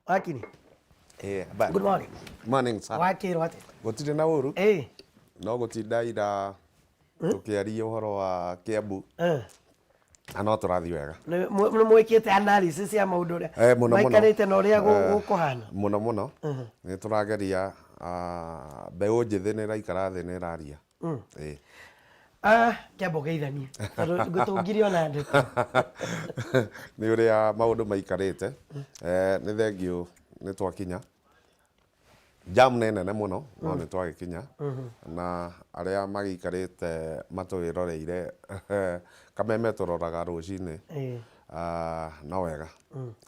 Wakiri. Eh, habari. Good morning. Morning, sir. Wakĩrwo atĩa? Gũtirĩ na ũru. No gũtinda ira tũkĩaria ũhoro wa Kiambu. Na no tũrathiĩ wega. Nĩ mwĩkĩte analysis ya maũndũ ũrĩa Eh, mũno mũno. maikarĩte na ũrĩa gũkũhana? Mũno mũno. Nĩ tũrageria mbeũ njĩthĩ nĩ ĩraikara thĩ nĩ ĩraria. Ĩĩ. Ah, kĩamba ũgeithanie tondũ ngũtũngirie ona ndeto. Nĩ ũrĩa maũndũ maikarĩte. Eh, nĩ thengiũ nĩ twakinya. Jam nĩ nene mũno no nĩ twagĩkinya na arĩa magĩikarĩte matwĩroreire kameme tũroraga rũcinĩ. Ah, no wega.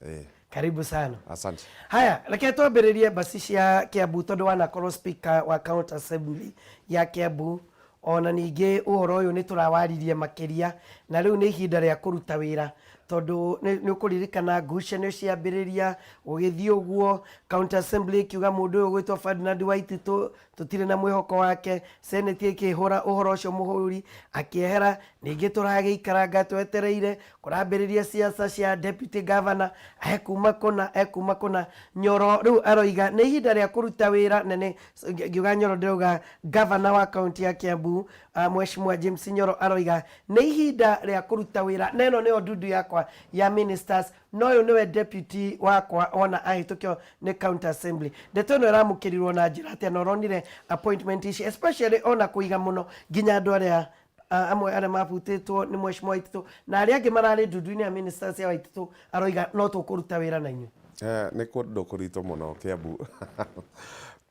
Ĩĩ. Karibu sana. Asante. Haya, reke twambĩrĩrie mbasi cia Kiambu tondũ wanakorwo speaker wa county assembly ya Kiambu, ona ningĩ ũhoro ũyũ nĩ tũrawaririe makĩria, na rĩu nĩ ihinda rĩa kũruta wĩra tondũ nĩ ũkũririkana ngucanio ciambĩrĩria gũgĩthiĩ ũguo, county assembly ĩkiuga mũndũ ũyũ ũgwĩtwo Ferdinand Waititũ tũtirĩ na mwĩhoko wake, senate ĩkĩhũra ũhoro ũcio mũhũri akĩehera, ningĩ tũragĩikaranga twetereire kũrambĩrĩria siasa cia deputy governor, ekuma kũna ekuma kũna. Nyoro rĩu aroiga nĩ ihinda rĩa kũruta wĩra, na nĩ ngiuga Nyoro ndĩrauga governor wa kaunti ya Kiambu, Mheshimiwa James Nyoro aroiga nĩ ihinda rĩa kũruta wĩra, na ĩno nĩyo ndundu yakwa ya ministers, na ũyũ nĩwe deputy wakwa wona ahĩtũkio nĩ county assembly. Ndeto ĩno ĩramũkĩrirwo na njĩra atĩa, na ũronire appointment ici especially ona kũiga mũno nginya andũ arĩa amwe arĩa mabutĩtwo nĩ Mheshimiwa Waititũ na arĩa angĩ mararĩ ndundu-inĩ ya ministers ya Waititũ, aroiga no tũkũruta wĩra na inyuĩ? Eh, nĩ kũndũ kũritũ mũno Kiambu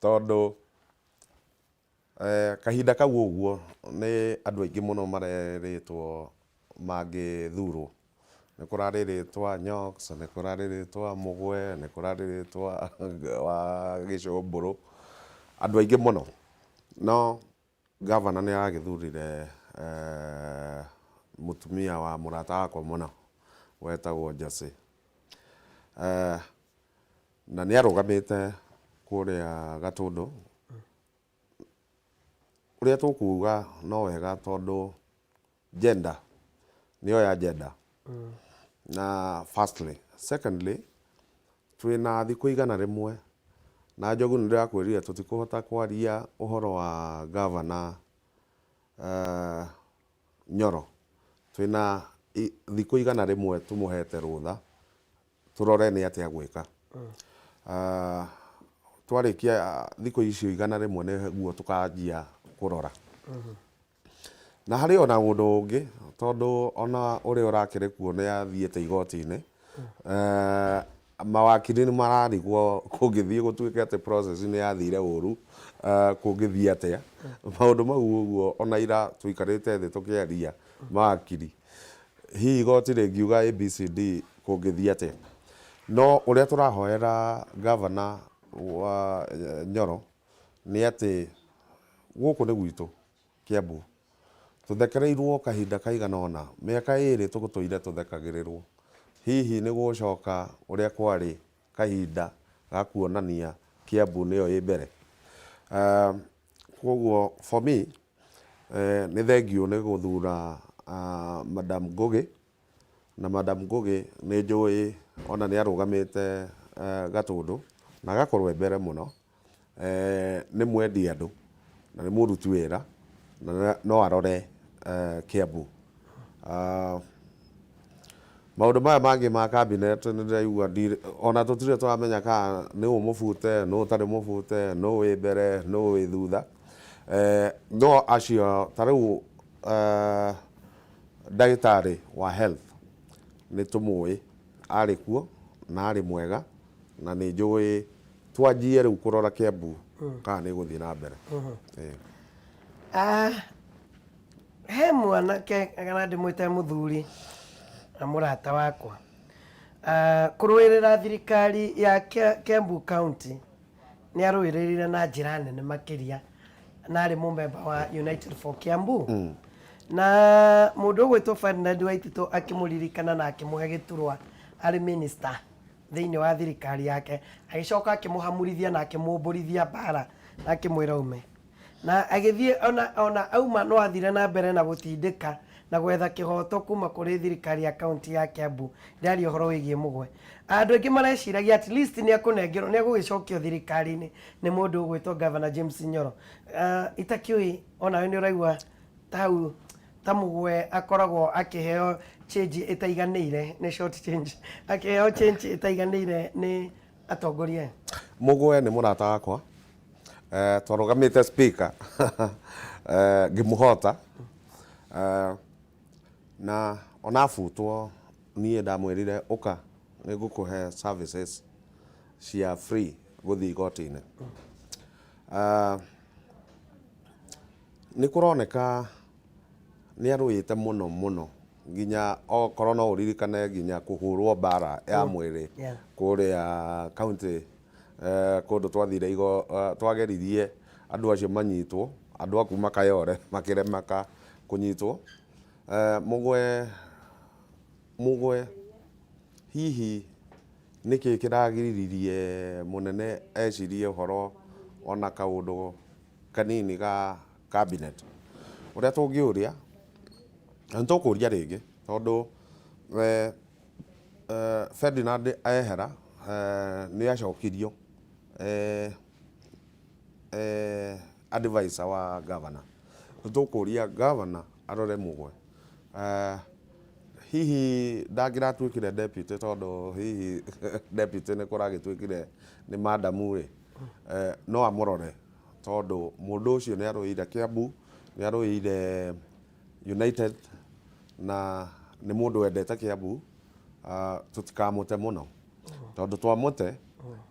tondũ kahinda kau ũguo nĩ andũ aingĩ mũno marerĩtwo mangĩthurwo. Nĩ kũrarĩ rĩtwa Nyox, nĩ kũrarĩ rĩtwa Mũgwe, nĩ kũrarĩ rĩtwa wa Gĩcũmbũrũ, andũ aingĩ mũno. No gavana nĩ aragĩthurire mũtumia wa mũrata wakwa mũno wetagwo Jesse. Na nĩ arũgamĩte kũrĩa Gatũndũ. Ũrĩa tũkuga no wega tondũ gender nĩyo ya gender na firstly. Secondly, twĩna thikũ 100 na Njogu nĩ ndĩrakwĩrire tũtikũhota kwaria ũhoro wa gavana Nyoro. Twĩna thikũ 100 tũmũhete rũtha tũrore nĩ atĩa gwĩka. Twarĩkia thikũ icio 100 nĩguo tũkanjia kũrora. Na harĩ ona ũndũ ũngĩ tondũ ona ũrĩa ũrakĩrĩ kuo nĩ athiĩte igoti-inĩ, mawakiri nĩ mararigwo kũngĩthiĩ gũtuĩke atĩ process nĩ yathire ũru, kũngĩthiĩ atĩa. Maũndũ mau ũguo ona ira tũikarĩte thĩ tũkĩaria mawakiri, hihi igoti rĩngiuga ABCD kũngĩthiĩ atĩa. No ũrĩa tũrahoera gavana wa Nyoro nĩ atĩ gũkũ nĩ gwitũ Kiambu, tũthekereirwo kahinda kaigana ũna, mĩaka 2 tũgũtũire tũthekagĩrĩrwo. Hihi nĩ gũgũcoka ũrĩa kwarĩ kahinda ga kuonania Kiambu nĩyo ĩ mbere? Koguo for me nĩ thengiũ nĩ gũthura Madam Ngũgĩ, na Madam Ngũgĩ nĩ njũĩ ona nĩ arũgamĩte Gatũndũ na agakorwo e mbere mũno. Nĩ mwendi andũ na nĩ mũruti wĩra na no arore Kiambu. Maũndũ maya mangĩ ma cabinet nĩ ndĩraigua ona tũtirĩ tũramenya kana nũ mũbute, nũ ũtarĩ mũbute, nũ wĩ mbere, nũ wĩ thutha. No acio ta rĩu ndagĩtarĩ wa health nĩ tũmũĩ arĩ kuo na arĩ mwega na nĩ njũĩ twanjie rĩu kũrora Kiambu kana nĩ ĩgũthiĩ na mbere. Ah, he mwanake kana ndĩmwĩte mũthuri na mũrata wakwa, kũrũĩrĩra thirikari ya Kiambu County nĩ arũĩrĩrire na njĩra nene makĩria, na arĩ mũmemba wa United for Kiambu, na mũndũ ũgwĩtwo Ferdinand Waititũ akĩmũririkana na akĩmũhe gĩturwa arĩ minister thĩinĩ wa thirikari yake, agĩcoka akĩmũhamurithia na akĩmũmbũrithia mbara na akĩmwĩra ume, na agĩthiĩ ona auma no athire na mbere na gũtindĩka na Na gwetha kĩhoto kuma kũrĩ thirikari ya kaunti ya Kiambu. Ndĩraria ũhoro wĩgiĩ Mũgwe. Andũ aingĩ mareciragia at least nĩ ekũnengerwo, nĩ egũgĩcokio thirikari-inĩ nĩ mũndũ ũgwĩtwo Governor James Nyoro. Itakĩũĩ onawe nĩ ũraigua ta hau ta Mũgwe akoragwo akĩheo change ĩtaiganĩire, nĩ short change, akĩheo change ĩtaiganĩire nĩ atongoria aya. Mũgwe nĩ mũrata wakwa. Twarũgamĩte speaker ngĩmũhota. Na ona abutwo niĩ ndamwĩrire ũka nĩ ngũkũhe services cia free gũthiĩ igoti-inĩ. Nĩ kũroneka nĩ arũĩte mũno mũno nginya okorwo no ũririkane nginya kũhũrwo mbara ya mwĩrĩ kũrĩa county kũndũ twathire twageririe andũ acio manyitwo, andũ a kuma Kayole makĩremaka kũnyitwo. Mũgwe, Mũgwe hihi nĩkĩ kĩragiririe mũnene ecirie ũhoro ona kaũndũ kanini ga cabinet? Ũrĩa tũngĩũria, na nĩ tũkũria rĩngĩ tondũ Ferdinand ehera nĩ acokirio advisor wa governor. Nĩ tũkũria governor arore Mũgwe. Hihi ndangĩratuĩkire deputy tondũ hihi deputy nĩ kũragĩtuĩkire nĩ madam rĩ, no amũrore tondũ mũndũ ũcio nĩ arũĩire Kiambu, nĩ arũĩire United na nĩ mũndũ wendete Kiambu, tũtikamũte mũno tondũ twamũte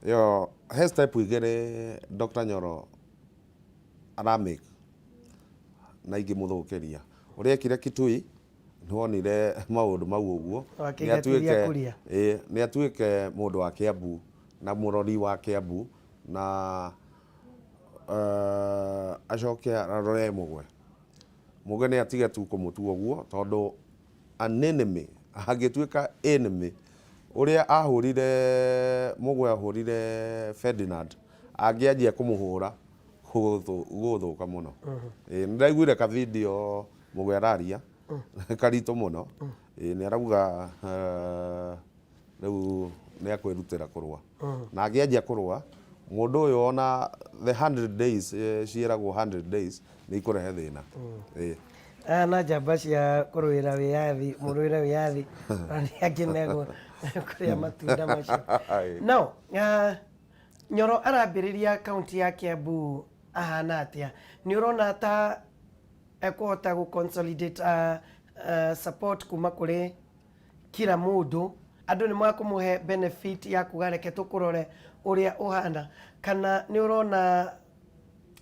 ĩyo he step igĩrĩ Dr. Nyoro aramake na ingĩmũthũkĩria. Ũrĩa ekire Kitui nĩwonire maũndũ mau ũguo, Wakĩingatithia Kuria. Ĩĩ, nĩ atuĩke mũndũ wa Kiambu na mũrori wa Kiambu na acoke arore Mũgwe. Mũgwe nĩ atige tu kũmũtua ũguo tondũ an enemy angĩtuĩka enemy ũrĩa ahũrire Mũgwe ahũrire Ferdinand angĩanjia kũmũhũra gũgũthũka mũno. Ĩĩ, nĩ ndaiguire ka video Mũgwe araria karitũ mũno. Ĩĩ, nĩ arauga rĩu nĩ akwĩrutĩra kũrũa. Na angĩanjia kũrũa mũndũ ũyũ ona the 100 days ciĩragwo 100 days nĩ ikũrehe thĩna. Ĩĩ. Aya na njamba cia kũrũĩra wĩyathi, mũrũĩre wĩyathi, ona nĩ angĩnegwo kũrĩa matunda macio. Now, Nyoro arambĩrĩria kaunti ya Kiambu ahana atĩa? Nĩ ũrona ta ekũhota gũ consolidate support kuma kũrĩ kila mũndũ? Andũ nĩ makũmũhe benefit ya kuga reke tũkũrore ũrĩa ũhana, kana nĩ ũrona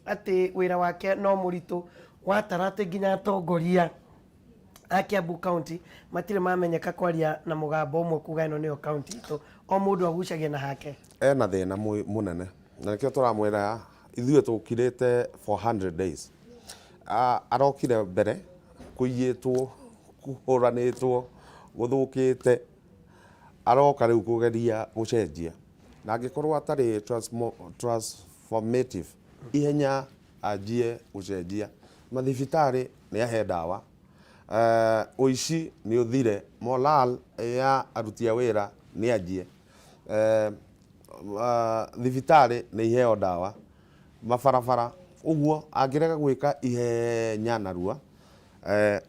atĩ wĩra wake no mũritũ watara atĩ nginya atongoria a Kiambu County matirĩ mamenyeka kwaria na mũgambo ũmwe kuga ĩno nĩyo county itũ, o mũndũ agucagia na hake? Ena thĩna mũnene na nĩkĩo tũramwĩra ithuĩ tũkirĩte for 100 days. Arokire mbere kũiyĩtwo, kũhũranĩtwo, gũthũkĩte, aroka rĩu kũgeria gũcenjia, na angĩkorwo atarĩ transformative ihenya anjie gũcenjia. Mathibitarĩ nĩ ahe ndawa, ũici nĩ ũthire, morale ya aruti a wĩra nĩ anjie, thibitarĩ nĩ iheo ndawa, mabarabara, ũguo angĩrega gwĩka ihenya narua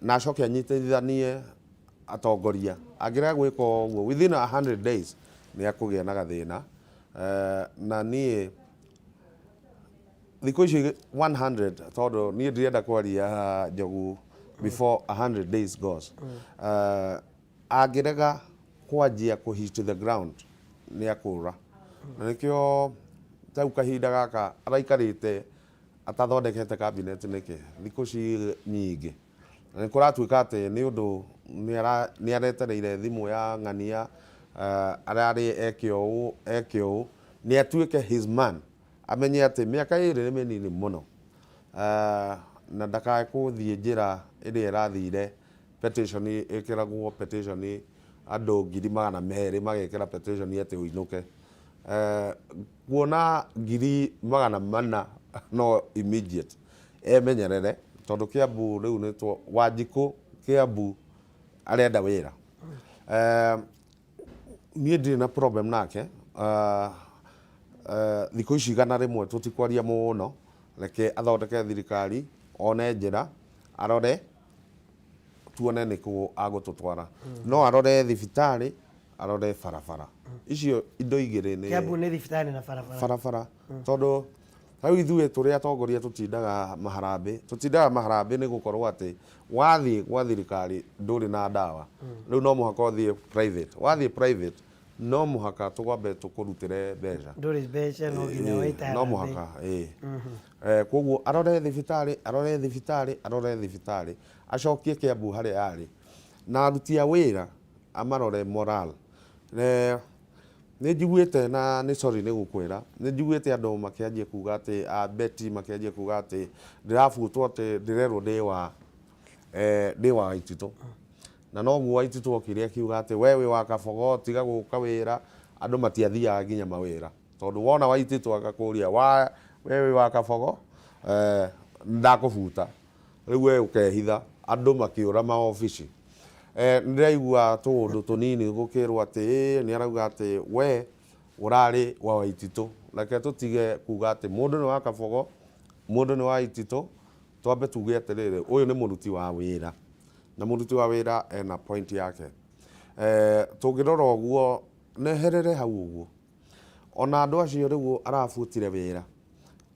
na acoke anyitithanie atongoria, angĩrega gwĩka ũguo within 100 days nĩ akũgĩa na gathĩna. Na niĩ thikũ ici 100 tondũ niĩ ndirenda kwaria Njogu before 100 days goes. Angĩrega kwanjia kũ hit the ground nĩ akũra, na nĩkĩo tau kahinda gaka araikarĩte atathondekete cabinet nĩkĩ thikũ ci nyingĩ, na nĩ kũratuĩka atĩ nĩ ũndũ nĩ aretereire thimũ ya ng'ania, ararĩ eke ũũ eke ũũ, nĩ atuĩke his man, amenye atĩ mĩaka ĩrĩ nĩ mĩnini mũno, na ndakae gũthiĩ njĩra ĩrĩa ĩrathire petition ĩkĩragwo petition andũ 200,000 magekĩra petition atĩ ũinũke. Kuona 400,000 no immediate emenyerere, tondũ Kiambu rĩu nĩ Wanjikũ Kiambu arenda wĩra. Niĩ ndirĩ na problem nake. Thikũ ici 100 tũtikwaria mũno, reke athondeke thirikari, one njĩra, arore tuone nĩ kũ agũtũtwara. No arore thibitarĩ, arore barabara. Icio indo igĩrĩ nĩ Kiambu nĩ thibitarĩ na barabara. Barabara. Tondũ rĩu ithuĩ tũrĩ atongoria tũtindaga maharambĩ, tũtindaga maharambĩ nĩ gũkorwo atĩ wathiĩ gwa thirikari ndũrĩ na ndawa. Rĩu no mũhaka ũthiĩ private. Wathiĩ private no mũhaka tũkwambe tũkũrutĩre mbeca. Ndũrĩ mbeca no nginya wĩte No harambee. Mũhaka ĩĩ. Koguo arore thibitarĩ, arore thibitarĩ, arore thibitarĩ, acokie Kiambu harĩa yarĩ. Na aruti a wĩra amarore morale. Nĩ njiguĩte na nĩ sorry nĩ gũkwĩra, nĩ njiguĩte andũ makĩanjia kuga atĩ a Betty makĩanjia kuga atĩ ndĩrabutwo atĩ ndĩrerwo ndĩ wa ndĩ wa Waititũ. Na noguo Waititũ okire akiuga atĩ we wĩ wa Kabogo tiga gũka wĩra, andũ matiathiaga nginya mawĩra. Tondũ wona Waititũ agakũria wa we wĩ wa Kabogo nĩndakũbuta. Rĩu we ũkehitha, andũ makĩũra maobici. Nĩ ndĩraigua tũũndũ tũnini gũkĩrwo atĩ ĩĩ nĩ arauga atĩ we ũrarĩ wa Waititũ. Reke tũtige kuga atĩ mũndũ nĩ wa Kabogo, mũndũ nĩ wa Waititũ, twambe tuge atĩrĩrĩ, ũyũ nĩ mũruti wa wĩra, na mũruti wa wĩra ena point yake. Tũngĩrora ũguo, neherere hau ũguo. Ona andũ acio rĩu arabutire wĩra,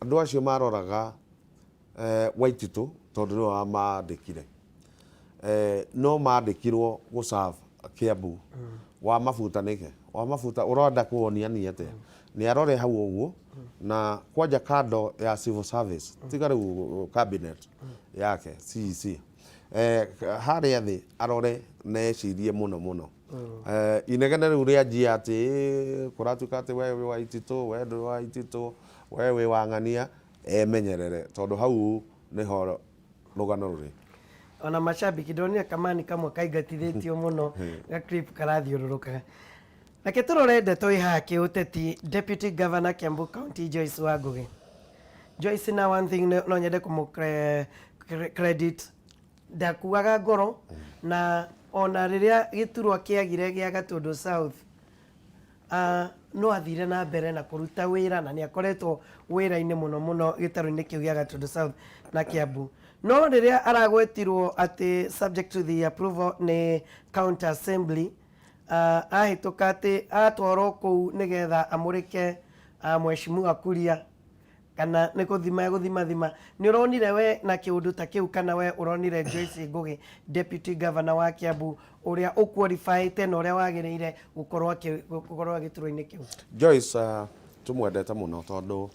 andũ acio maroraga Waititũ tondũ nĩwe wamandĩkire. No mandĩkirwo gũ serve Kiambu. Wamabuta nĩkĩ? Wamabuta ũrenda kuonia niĩ atĩa? Nĩ arore hau ũguo na kwanja kando ya civil service, tiga rĩu cabinet yake CEC. Harĩa thĩ arore na ecirie mũno mũno. Inegene rĩu rĩanjia atĩ ĩĩ kũratuĩka atĩ we wĩ Waititũ, we ndũrĩ Waititũ, we wĩ wa ng'ania, emenyerere tondũ hau nĩho rũgano rũrĩ. Ona macambĩki ndonire kamani kamwe kaingatithĩtio mũno ga clip karathiũrũrũkaga. Reke tũrore ndeto ĩ haha kĩũteti. Deputy Governor Kiambu County Joyce Wangũgĩ. Joyce, na one thing no nyende kũmũ credit, ndakuaga ngoro na ona rĩrĩa gĩturwa kĩagire gĩa Gatũndũ South, no athire na mbere na kũruta wĩra na nĩ akoretwo wĩra-inĩ mũno mũno gĩtarũ-inĩ kĩu gĩa Gatũndũ South na Kiambu. No rĩrĩa aragwetirwo atĩ subject to the approval nĩ County Assembly, ahĩtũka atĩ atwarwo kũu nĩgetha amũrĩke Mheshimiwa Kuria kana nĩ gũthima egũthimathima. Nĩ ũronire we na kĩũndũ ta kĩu kana we ũronire Joyce Ngũgĩ, Deputy Governor wa Kiambu, ũrĩa ũqualifyĩte na ũrĩa wagĩrĩire gũkorwo gũkorwo gĩturwa-inĩ kĩu? Joyce tũmwendete mũno tondũ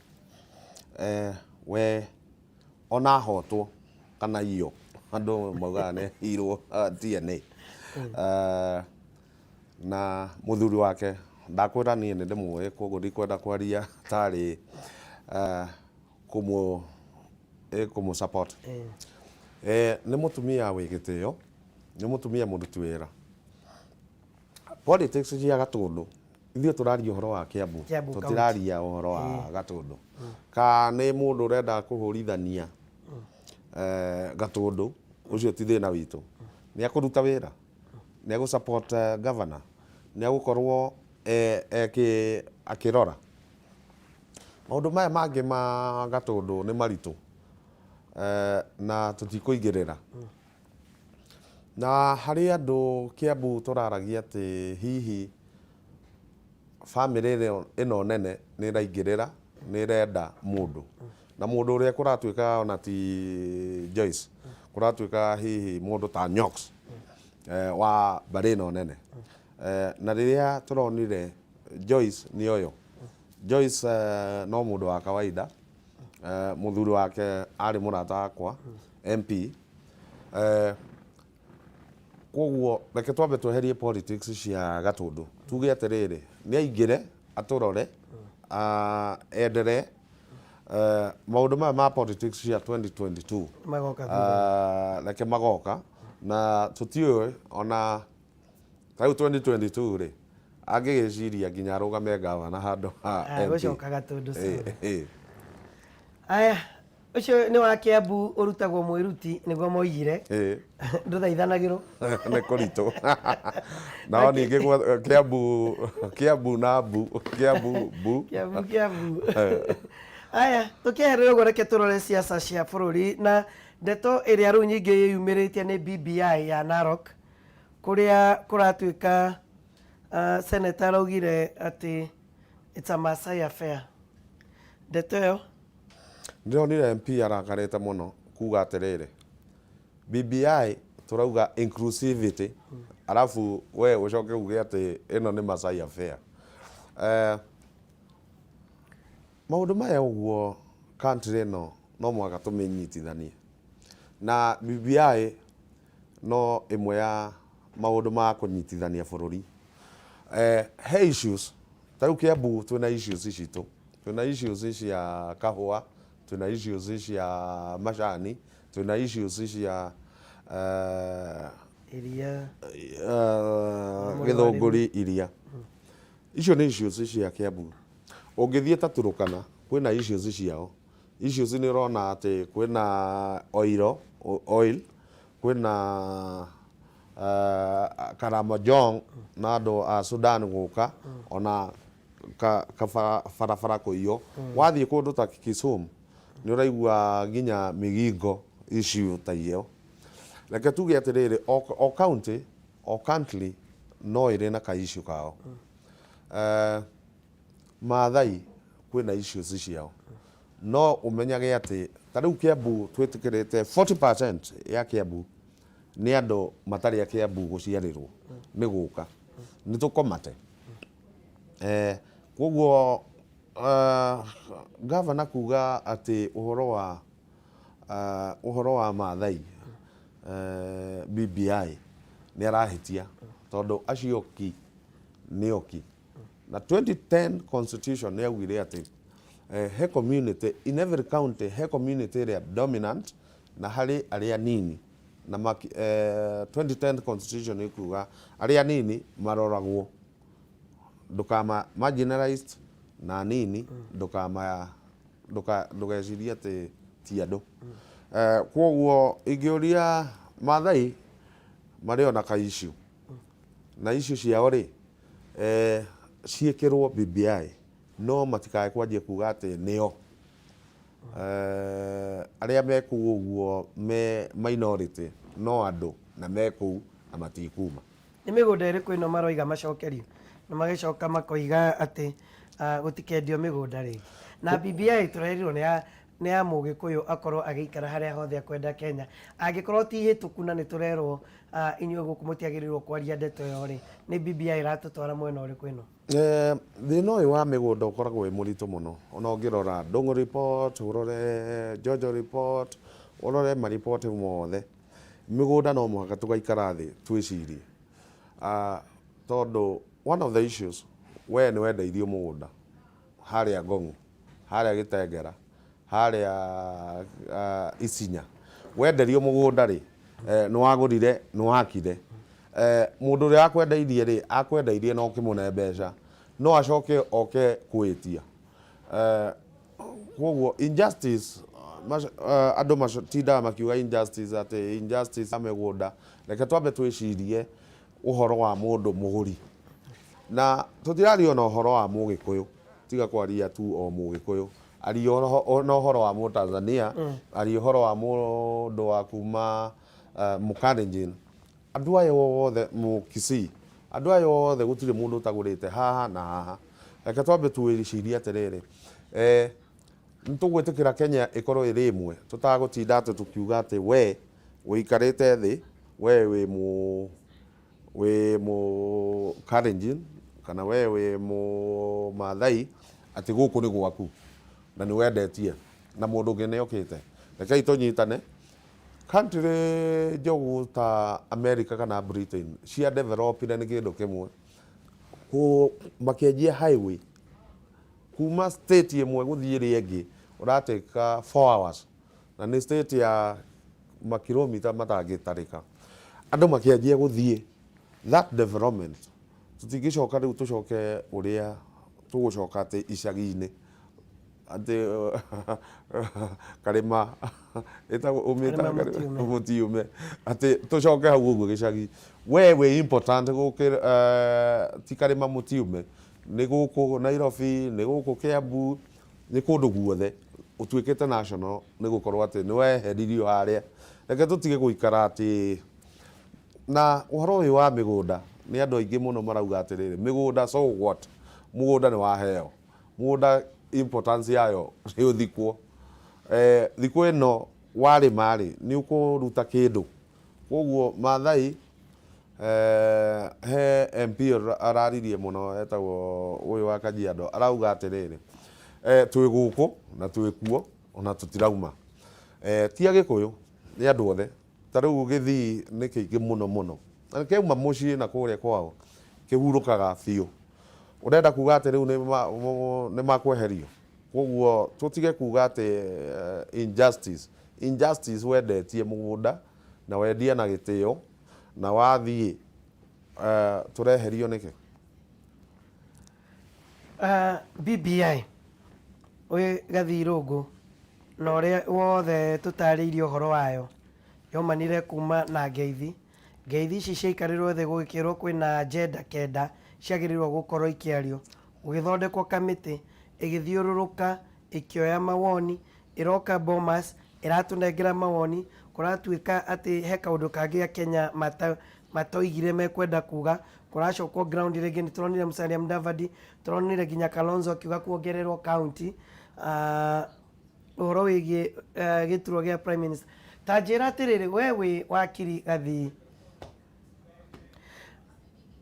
we ona ahotwo kana iyo andũ maugaga nĩ irwo DNA na mũthuri wake ndakwĩra niĩ nĩ ndĩmũĩ, koguo ndikwenda kwaria tarĩ kũmũ support. Nĩ mũtumia wĩ gĩtĩo, nĩ mũtumia mũruti wĩra. Politics cia Gatũndũ, ithuĩ tũraria ũhoro wa Kiambu, Kiambu County. Tũtiraria ũhoro wa Gatũndũ. Ka nĩ mũndũ ũrenda kũhũrithania Gatũndũ, ũcio ti thĩna witũ. Nĩ ekũruta wĩra, nĩ egũ support governor, nĩ egũkorwo akĩrora maũndũ maya mangĩ ma Gatũndũ nĩ maritũ na tũtikũingĩrĩra. Na harĩ andũ Kiambu tũraragia atĩ hihi bamĩrĩ ĩno nene nĩ ĩraingĩrĩra, nĩ ĩrenda mũndũ. Na mũndũ ũrĩa kũratuĩka ona ti Joyce, kũratuĩka hihi mũndũ ta Nyox wa mbarĩ ĩno nene. Na rĩrĩa tũronire Joyce nĩ ũyũ. Joyce no mũndũ wa kawaida, mũthuri wake arĩ mũrata wakwa MP. Koguo reke twambe tweherie politics cia Gatũndũ, tuge atĩrĩrĩ, nĩ aingĩre atũrore, enderee maũndũ maya ma politics cia 2022 magoka thutha. Reke magoka na tũtiũĩ ona ta rĩu 2022 rĩ angĩgĩciria nginya arũgame gavana handũ ha MP. Gũcoka Gatũndũ South. Ĩ. Aya. Ũcio nĩ wa Kiambu ũrutagwo mwĩruti nĩguo moigire. Ĩĩ. Ndũthaithanagĩrwo. Nĩ kũritũ. Nao ningĩ Kiambu, Kiambu na mbu, Kiambu mbu. Kiambu, Kiambu. Aya, tũkĩeherera ũguo reke tũrore siasa cia bũrũri na ndeto ĩrĩa rĩu nyingĩ yĩyumĩrĩtie nĩ BBI ya Narok kũrĩa kũratuĩka senator araugire atĩ it's a Maasai affair. Ndeto ĩyo Ndĩronire MP arakarĩte mũno kuga atĩrĩrĩ, BBI tũrauga inclusivity, arabu we ũcoke uge atĩ ĩno nĩ Maasai affair. Maũndũ maya ũguo country ĩno no mũhaka tũmĩnyitithanie. Na BBI no ĩmwe ya maũndũ ma kũnyitithania bũrũri. He issues, ta rĩu Kiambu twĩna issues citũ, twĩna issues cia kahũa, twĩna issues cia macani, twĩna issues cia iria, Gĩthũngũri iria. Icio nĩ issues cia Kiambu. Ũngĩthiĩ ta Turkana, kwĩna issues ciao. Issues nĩ ũrona atĩ kwĩna oil, oil, kwĩna Karamojong na andũ a Sudan gũka, ona barabara kũiywo. Wathiĩ kũndũ ta Kisumu, nĩ ũraigua nginya Migingo issue ta ĩyo. Reke tuge atĩrĩrĩ, o county, o country no ĩrĩ na ka issue kao. Maathai kwĩna issues ciao. No ũmenyage atĩ ta rĩu Kiambu twĩtĩkĩrĩte 40% ya Kiambu nĩ andũ matarĩ a Kiambu gũciarĩrwo nĩ gũka. Nĩ tũkomate. Koguo gavana kuga atĩ ũhoro wa Maathai BBI nĩ arahĩtia tondũ acio ki nĩ oki. Na 2010 constitution nĩ yaugire atĩ he community in every county, he community ĩrĩa dominant na harĩ arĩa nini na 2010 constitution ĩkuga arĩa nini maroragwo, ndũkama marginalized na nini, ndũkama ndũgecirie atĩ ti andũ. Koguo ingĩũria Maathai marĩ ona ka issue na issue ciao rĩ, ciĩkĩrwo BBI, no matikae kwanjia kuga atĩ nĩo arĩa me kũu ũguo me minority, no andũ na me kũu na matikuma. Nĩ mĩgũnda ĩrĩkũ ĩno maroiga macokerio na magĩcoka makoiga atĩ gũtikendio mĩgũnda rĩngĩ? Na BBI tũrerirwo nĩ ya Mũgĩkũyũ akorwo agĩikara harĩa hothe akwenda Kenya, angĩkorwo ti hĩtũku, na nĩ tũrerwo inyuĩ gũkũ mũtiagĩrĩirwo kwaria ndeto ĩyo rĩ, nĩ BBI ĩratũtwara mwena ũrĩkũ ĩno? Thĩna ũyũ wa mĩgũnda ũkoragwo wĩ mũritũ mũno. Ona ũngĩrora Ndung'u report, ũrore Jojo report, ũrore mariboti mothe, mĩgũnda no mũhaka tũgaikara thĩ twĩcirie, tondũ one of the issues, we nĩ wendeirio mũgũnda harĩa Ngong'u, harĩa Gĩtengera, harĩa Isinya. Wenderio mũgũnda rĩ, nĩ wagũrire, nĩ wakire. Mũndũ ũrĩa akwendeirie rĩ, akwendeirie na ũkĩmũne mbeca, no acoke oke kwĩtia. Koguo injustice, andũ matindaga makiuga injustice, atĩ injustice ya mĩgũnda. Reke twambe twĩcirie ũhoro wa mũndũ mũgũri, na tũtiraria ona ũhoro wa Mũgĩkũyũ, tiga kwaria tu o Mũgĩkũyũ, aria na ũhoro wa Mũtanzania, aria ũhoro wa mũndũ wa kuma Mũkalenjin, andũ aya othe, Mũkisii, andũ aya othe, gũtirĩ mũndũ ũtagũrĩte haha na haha. Reke twambe twĩcirie atĩrĩrĩ, nĩ tũgwĩtĩkĩra Kenya ĩkorwo ĩrĩ ĩmwe, tũtagũtinda atĩ tũkiuga atĩ we ũikarĩte thĩ, we wĩ mũ Kalenjin kana we wĩ mũ Maathai, atĩ gũkũ nĩ gwaku na nĩ wendetie na mũndũ ũngĩ nĩ okĩte. Rekei tũnyitane. Country njogu ta America kana Britain cia developire nĩ kĩndũ kĩmwe, makĩanjia highway kuma state ĩmwe gũthiĩ ĩrĩa ĩngĩ ũratĩka 4 hours, na nĩ state ya makilomita matangĩtarĩka. Andũ makĩanjia gũthiĩ that development. Tũtingĩcoka rĩu tũcoke ũrĩa tũgũcoka atĩ icagi-inĩ. Atĩ karĩma ĩtagwo ũmĩtaga Karĩma mũtiume. Mũtiume, atĩ tũcoke hau ũguo gĩcagi. We wĩ important gũkĩra ti karĩma mũtiume, nĩ gũkũ Nairobi, nĩ gũkũ Kiambu, nĩ kũndũ guothe ũtuĩkĩte national, nĩ gũkorwo atĩ nĩ weheririo harĩa. Reke tũtige gũikara atĩ na ũhoro ũyũ wa mĩgũnda. Nĩ andũ aingĩ mũno marauga atĩrĩrĩ, mĩgũnda, so what? Mũgũnda nĩ waheo mũgũnda, importance yayo nĩ ũthikwo. Thikũ ĩno warĩma rĩ, nĩ ũkũruta kĩndũ. Koguo Maathai, he MP araririe mũno etagwo ũyũ wa Kajiado, arauga atĩrĩrĩ, twĩ gũkũ na twĩ kuo ona tũtirauma. Ti Agĩkũyũ, nĩ andũ othe. Ta rĩu gĩthii nĩ kĩingĩ mũno mũno, na kĩauma mũciĩ na kũrĩa kwao kĩhurũkaga biũ. Ũrenda kuga atĩ rĩu nĩ makweherio? Koguo tũtige kuga atĩ injustice injustice. Wendetie mũgũnda na wendia na gĩtĩo na wathiĩ, tũreherio nĩkĩ? BBI wĩ Gathirũngũ na ũrĩa wothe tũtarĩirie ũhoro wayo, yomanire kuma na ngeithi. Ngeithi ici ciaikarĩrwo thĩ, gũgĩkĩrwo kwĩna agenda 9 ciagĩrĩirwo gũkorwo ikĩario. Gũgĩthondekwo kamĩtĩ ĩgĩthiũrũrũka ĩkĩoya mawoni, ĩroka Bomas ĩratũnengera mawoni. Kũratuĩka atĩ he kaũndũ kangĩ a Kenya matoigire mekwenda kuga. Kũracokwo ground rĩngĩ. Nĩ tũronire Musalia Mudavadi, tũronire nginya Kalonzo akiuga kuongererwo county, ũhoro wĩgiĩ gĩturwa gĩa prime minister. Ta njĩra atĩrĩrĩ, we wĩ wakiri Gathii,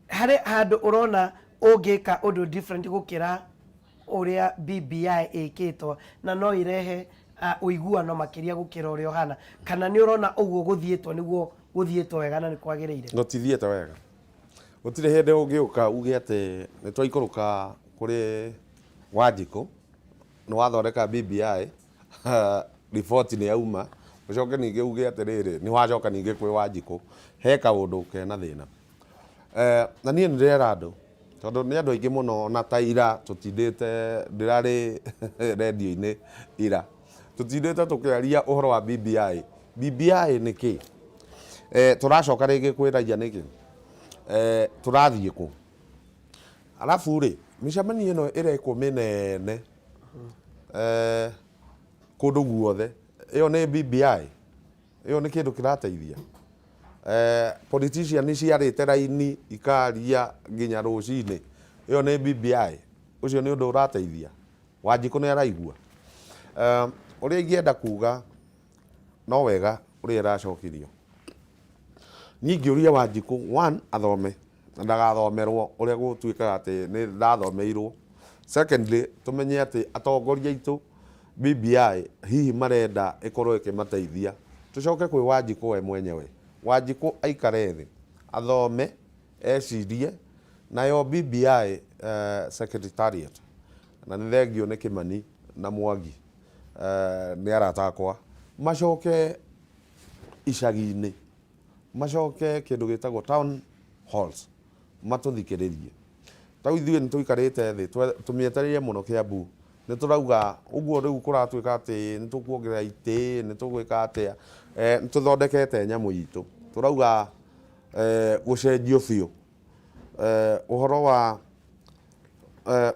harĩ handũ ũrona ũngĩka ũndũ different gũkĩra ũrĩa BBI ĩkĩtwo, na no ĩrehe ũiguano makĩria gũkĩra ũrĩa ũhana, kana nĩ ũrona ũguo gũthiĩtwo nĩguo gũthiĩtwo wega na nĩ kwagĩrĩire? Gũtithiĩte wega. Gũtirĩ hĩndĩ ũngĩũka uge atĩ nĩ twaikũrũka kũrĩ Wanjikũ, nĩ wathondeka BBI, riboti nĩ yauma, ũcoke ningĩ uge atĩrĩrĩ, nĩ wacoka ningĩ kwĩ Wanjikũ. He kaũndũ kena thĩna. Na niĩ nĩ ndĩrera andũ, tondũ nĩ andũ aingĩ mũno, ona ta ira tũtindĩte, ndĩrarĩ rendio-inĩ ira, tũtindĩte tũkĩaria ũhoro wa BBI. BBI nĩ kĩ? Tũracoka rĩngĩ kwĩ raia nĩkĩ? Tũrathiĩ kũ? Arabu rĩ, mĩcemanio ĩno ĩrekwo mĩnene kũndũ guothe, ĩyo nĩ BBI? Ĩyo nĩ kĩndũ kĩrateithia? Politician ciarĩte raini ikaria nginya rũcinĩ, ĩyo nĩ BBI? Ũcio nĩ ũndũ ũrateithia? Wanjikũ nĩ araigua? Ũrĩa ingĩenda kuga, no wega ũrĩa ĩracokirio. Niĩ ingĩũria Wanjikũ, one, athome na ndagathomerwo ũrĩa gũtuĩkaga atĩ nĩ ndathomeirwo. Secondly, tũmenye atĩ atongoria aitũ, BBI hihi marenda ĩkorwo ĩkĩmateithia. Tũcoke kwĩ Wanjikũ we mwenyewe. Wanjikũ aikare thĩ, athome, ecirie. Nayo BBI secretariat, na nĩ thengio nĩ Kĩmani na Mwangi, nĩ arata akwa, macoke icagi-inĩ, macoke kĩndũ gĩtagwo town halls, matũthikĩrĩrie. Tau ithuĩ nĩ tũikarĩte thĩ tũmĩetereire mũno Kiambu. Nĩ tũrauga ũguo rĩu kũratuĩka atĩ nĩ tũkuongerera itĩ, nĩ tũgwĩka atĩa, nĩ tũthondekete nyamũ itũ. Tũrauga gũcenjio biũ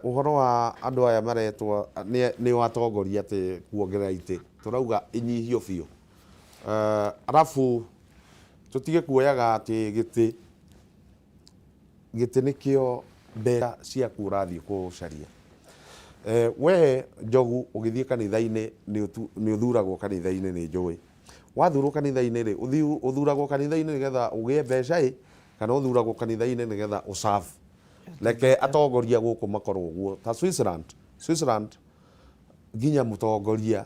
ũhoro wa andũ aya maretwo nĩo atongoria atĩ kuongerera itĩ, tũrauga inyihio biũ. Arabu tũtige kuoyaga atĩ gĩtĩ nĩkĩo mbeca ciaku ũrathiĩ gũcaria. We Njogu, ũgĩthiĩ kanitha-inĩ, nĩ ũthuragwo kanitha-inĩ, nĩ njũĩ. Wathurwo kanitha-inĩ rĩ, ũthuragwo kanitha-inĩ nĩgetha ũgĩe mbeca ĩ, kana ũthuragwo kanitha-inĩ nĩgetha ũserve? Reke atongoria gũkũ makorwo ũguo ta Switzerland. Switzerland nginya mũtongoria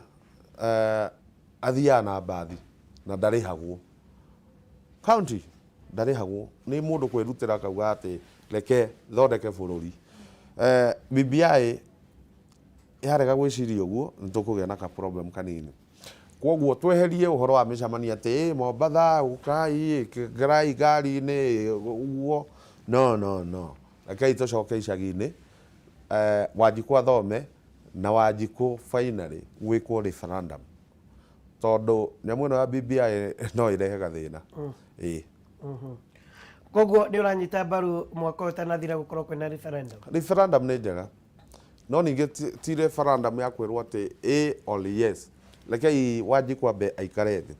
athiaga na mbathi na ndarĩhagwo, county ndarĩhagwo, nĩ mũndũ kwĩrutĩra akauga atĩ reke thondeke bũrũri. BBI yarega gwĩciria ũguo, nĩ tũkũgĩa na ka problem kanini. Koguo tweherie ũhoro wa mĩcemanio atĩ, "Ĩ, Mombatha, ũkai, ngerai ngari-inĩ," ũguo. No, no, no, rekei tũcoke icagi-inĩ. Wanjikũ athome. Na Wanjikũ finally gwĩkwo referendum tondũ nyamũ ĩno ya BBI no ĩrehe gathĩna. Ĩĩ. Koguo nĩ ũranyita mbaru mwaka ũyũ ũtanathira gũkorwo kwĩna referendum? Referendum nĩ njega no ningĩ ti referendum ya kwĩrwo atĩ ĩ or yes. Rekei Wanjikũ ambe aikare thĩ,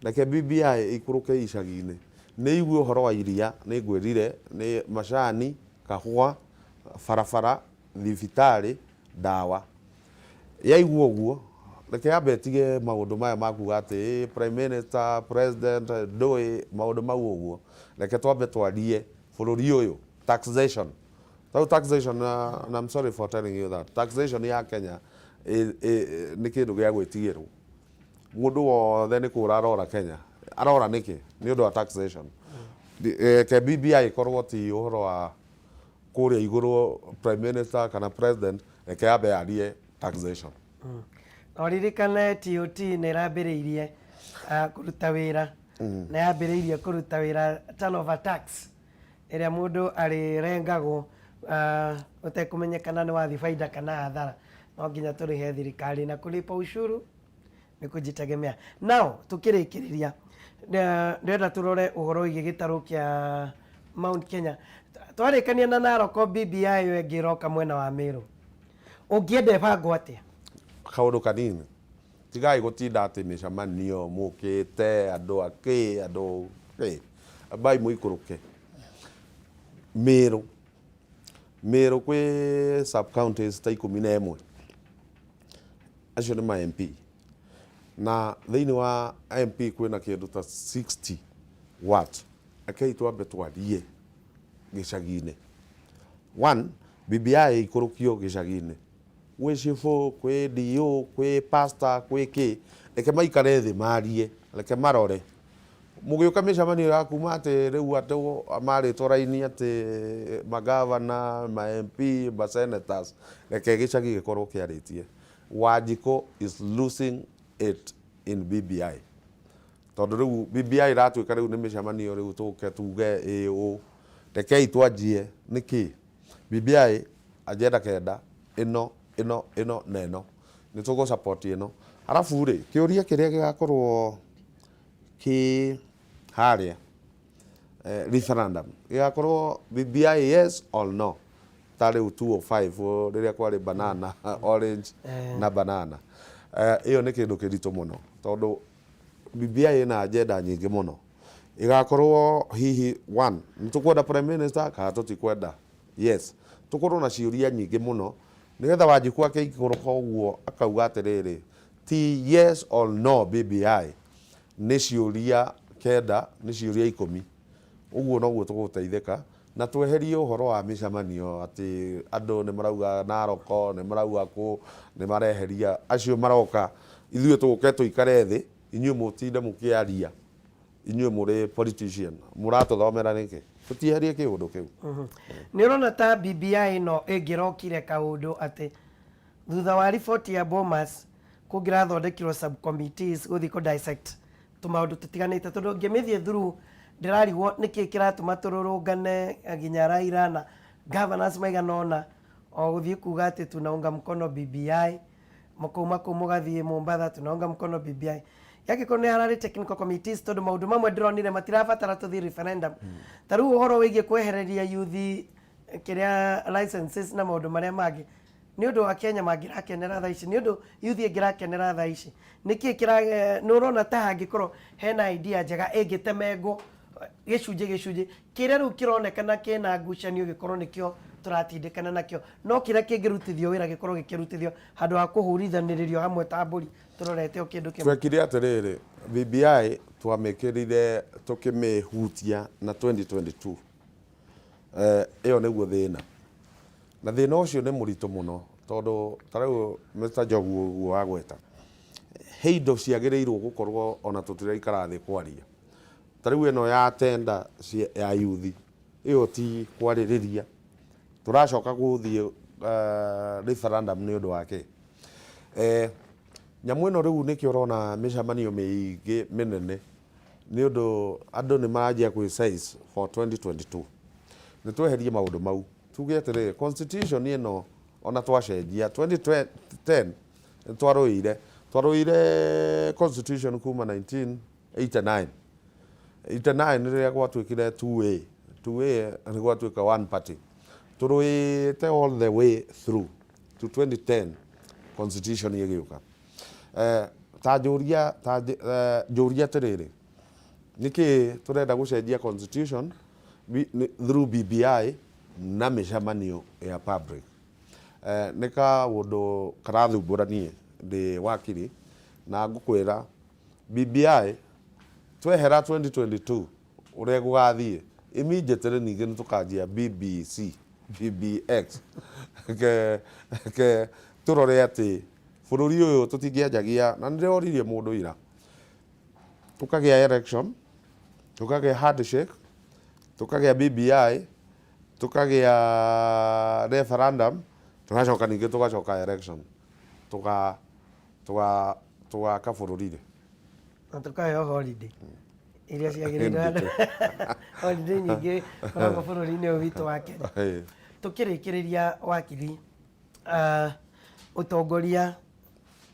reke BBI ĩikũrũke icagi-inĩ, nĩ igue ũhoro wa iria, nĩ ngwĩrire nĩ macani, kahũa, barabara, thibitarĩ, ndawa. Yaigua ũguo, reke yambe ĩtige maũndũ maya ma kuga atĩ ĩ prime minister, president, ndũĩ, maũndũ mau ũguo. Reke twambe twarie bũrũri ũyũ, taxation. Tarĩu taxation, and I'm sorry for telling you that, taxation ya Kenya nĩ kĩndũ gĩa gwĩtigĩrwo. Mũndũ wothe nĩ kũra arora Kenya. Arora nĩkĩ? Nĩ ũndũ wa taxation. Reke BBI ĩkorwo ti ũhoro wa kũrĩa igũrũ prime minister kana president, reke yambe yarie taxation. Na ũririkane TOT nĩ ĩrambĩrĩirie kũruta wĩra, na yambĩrĩirie kũruta wĩra turnover tax ĩrĩa mũndũ arĩrengagwo ũtekũmenyekana nĩ wathiĩ baida kana hathara. No nginya tũrĩhe thirikari na kulipa ushuru nĩ kujitegemea. Now tukĩrĩkĩrĩria, ndĩrenda tũrore ũhoro wĩgiĩ gĩtarũ kĩa Mount Kenya. Twarĩkania na Narok, BBI ĩyo ĩngĩ ĩroka mwena wa Meru, ũngĩenda ĩbangwo atĩa? Kaũndũ kanini, tigai gũtinda atĩ mĩcemanio mũkĩte andũ akĩ andũ kĩ, ambai mũikũrũke Meru. Meru kwĩ sub counties ta 11, acio nĩ ma MP, na thĩinĩ wa MP kwĩna kĩndũ ta 60 what. Rekei twambe twarie gĩcagi-inĩ. One, BBI ĩikũrũkio gĩcagi-inĩ, gwĩ cibũ, kwĩ DO, kwĩ pastor, kwĩ kĩ, reke maikare thĩ marie, reke marore. Mũgĩũka mĩcemanio ya kuma atĩ rĩu andũ marĩtwo raini atĩ magavana, ma MP, ma senators, reke gĩcagi gĩkorwo kĩarĩtie. Wanjikũ is losing it in BBI, tondũ rĩu BBI ĩratuĩka rĩu nĩ mĩcemanio, rĩu tũke tuge ĩ ũ. Rekei twanjie nĩkĩ BBI agenda kenda ĩno ĩno ĩno na ĩno nĩ tũgũ support ĩno. Arabu rĩ, kĩũria kĩrĩa gĩgakorwo kĩ harĩa referendum gĩgakorwo BBI yes or no, ta rĩu 205 rĩrĩa kwarĩ banana, orange na banana. Ĩyo nĩ kĩndũ kĩritũ mũno tondũ BBI ĩna agenda nyingĩ mũno. Ĩgakorwo hihi one, nĩ tũkwenda prime minister kana tũtikwenda? Yes, tũkorwo na ciũria nyingĩ mũno nĩgetha Wanjikũ akĩikũrũka ũguo akauga atĩrĩrĩ, ti yes or no BBI, nĩ ciũria 9, nĩ ciũria 10. Ũguo noguo tũgũteithĩka na tweherie ũhoro wa mĩcemanio atĩ andũ nĩ marauga Narok, nĩ marauga kũ, nĩ mareheria acio maroka. Ithuĩ tũke tũikare thĩ, inyuĩ mũtinde mũkĩaria, inyuĩ mũrĩ politician, mũratũthomera nĩkĩ? Tũtieherie kĩũndũ kĩu. Nĩ ũrona ta BBI ĩno ĩngĩrokire kaũndũ atĩ thutha wa riboti ya Bomas kũngĩrathondekirwo subcommittees gũthiĩ kũ dissect tũmaũndũ tũtiganĩte, tondũ ngĩmĩthiĩ through ndĩrarigwo nĩkĩ kĩratũma tũrũrũngane nginya Raila na governors maigana ũna o gũthiĩ kuga atĩ tunaunga mkono BBI, mũkauma kũu mũgathiĩ Mombatha, tunaunga mkono BBI. Yangĩkorwo nĩ hararĩ technical committees, tondũ maũndũ mamwe ndĩronire matirabatara tũthiĩ referendum, ta rĩu ũhoro wĩgiĩ kwehereria youth kĩrĩa licenses na maũndũ marĩa mangĩ, nĩ ũndũ wa Kenya mangĩrakenera thaa ici, nĩ ũndũ youth ĩngĩrakenera thaa ici. Nĩkĩ kĩra nĩ ũrona ta hangĩkorwo hena idea njega ĩngĩtemengwo gĩcunjĩ gĩcunjĩ, kĩrĩa rĩu kĩronekana kĩna ngucanio gĩkorwo nĩkĩo tũratindĩkana nakĩo, no kĩrĩa kĩngĩrutithio wĩra gĩkorwo gĩkĩrutithio handũ ha kũhũrithanĩrĩrio hamwe ta mbũri tũrorete o kĩndũ kĩmwe? Twekire atĩrĩrĩ, BBI twamĩkĩrire tũkĩmĩhutia na 2022. Ĩyo nĩguo thĩna, na thĩna ũcio nĩ mũritũ mũno tondũ ta rĩu Mr. Njogu ũguo wagweta, he indo ciagĩrĩirwo gũkorwo ona tũtiraikara thĩ kwaria. Ta rĩu ĩno ya tenda ya yuthi, ĩyo ti kwarĩrĩria, tũracoka gũthiĩ referendum nĩ ũndũ wa kĩ? Nyamũ ĩno rĩu nĩkĩo ũrona mĩcemanio mĩingĩ mĩnene, nĩ ũndũ andũ nĩ maranjia kwĩ size for 2022. Nĩ tweherie maũndũ mau, tuge atĩrĩrĩ, constitution ĩno Ona twacenjia 2010 nĩ twarũĩire twarũĩire constitution kuma 1989 89 rĩrĩa gwatuĩkire 2A 2A nĩ gwatuĩka one party. Tũrũĩte all the way through to 2010 constitution ĩgĩũka. Ta njũria ta njũria atĩrĩrĩ, nĩkĩ tũrenda gũcenjia constitution through BBI na mĩcemanio ya public? Nĩ kaũndũ karathumbũra niĩ ndĩ wakiri, na ngũkwĩra BBI twehera 2022 ũrĩa gũgathiĩ immediately ningĩ nĩ tũkanjia BBC BBX ke, ke tũrore atĩ bũrũri ũyũ tũtingĩanjagia. Na nĩ ndĩroririe mũndũ ira, tũkagĩa election, tũkagĩa handshake, tũkagĩa BBI, tũkagĩa referendum, tũgacoka ningĩ tũgacoka election, tũga tũga tũgaka bũrũri rĩ? Na tũkaheo holiday iria ciagĩrĩire andũ, holiday nyingĩ koragwo bũrũri-inĩ ũyũ witũ wa Kenya. Tũkĩrĩkĩrĩria, wakiri, ũtongoria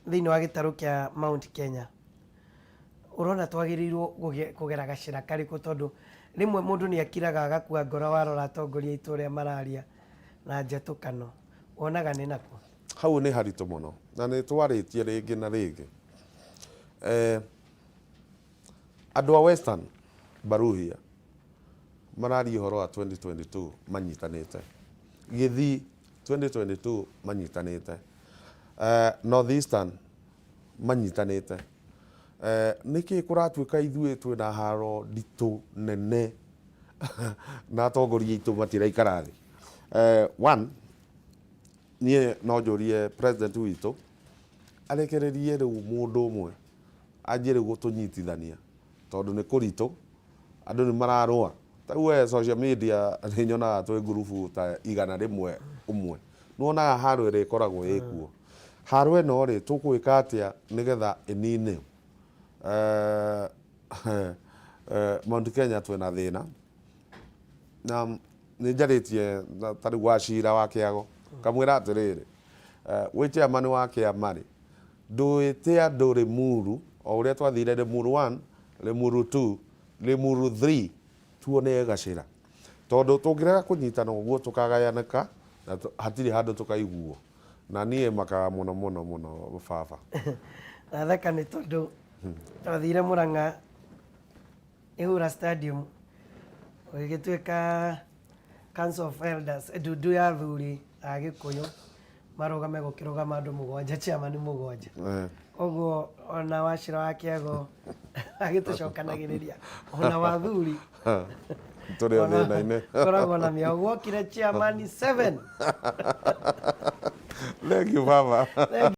thĩinĩ wa gĩtarũ kĩa Mount Kenya, ũrona twagĩrĩirwo kũgera gacĩra karĩkũ? Tondũ rĩmwe mũndũ nĩ akiraga agakua ngoro warora atongoria aitũ ũrĩa mararia na njatũkano, wonaga nĩ nakũ? Hau nĩ haritũ mũno na nĩ twarĩtie rĩngĩ na rĩngĩ. Andũ a Western Baruhia mararia ũhoro wa 2022 manyitanĩte, Gĩthii 2022 manyitanĩte, North Eastern manyitanĩte. Nĩkĩ kũratuĩka ithuĩ twĩna haro nditũ nene na atongoria aitũ matiraikara thĩ? One, niĩ no njũrie president witũ arekererie rĩu mũndũ ũmwe anjie rĩu gũtũnyitithania, tondũ nĩ kũritũ, andũ nĩ mararũa. Ta rĩu we social media nĩ nyonaga twĩ ngurubu ta 101, nĩ wonaga haro ĩrĩa ĩkoragwo ĩkuo. Haro ĩno rĩ, tũgwĩka atĩa nĩgetha ĩnine? Mount Kenya twĩna thĩna na nĩ njarĩtie ta rĩu Wachira wa Kĩago, ngamwĩra atĩrĩrĩ, wĩ chairman wa kĩama rĩ, ndũĩte andũ Limuru o ũrĩa twathire Limuru 1, Limuru 2, Limuru 3, tuone gacĩra, tondũ tũngĩrega kũnyitana ũguo tũkagayanĩka na hatirĩ handũ tũkaiguo. Na niĩ makaga mũno mũno mũno, baba. Ndatheka nĩ tondũ twathire Mũrang'a Ihura Stadium, gũgĩtuĩka Council of Elders, ndundu ya athuri a Gĩkũyũ marũgame, gũkĩrũgama andũ mũgwanja, chairman mũgwanja. Koguo ona Wachira wa Kĩago agĩtũcokanagĩrĩria ona wathuri Tũrĩ o thĩna-inĩ. Koragwo na mĩago, gwokire chairman 7. Thank you, baba. Thank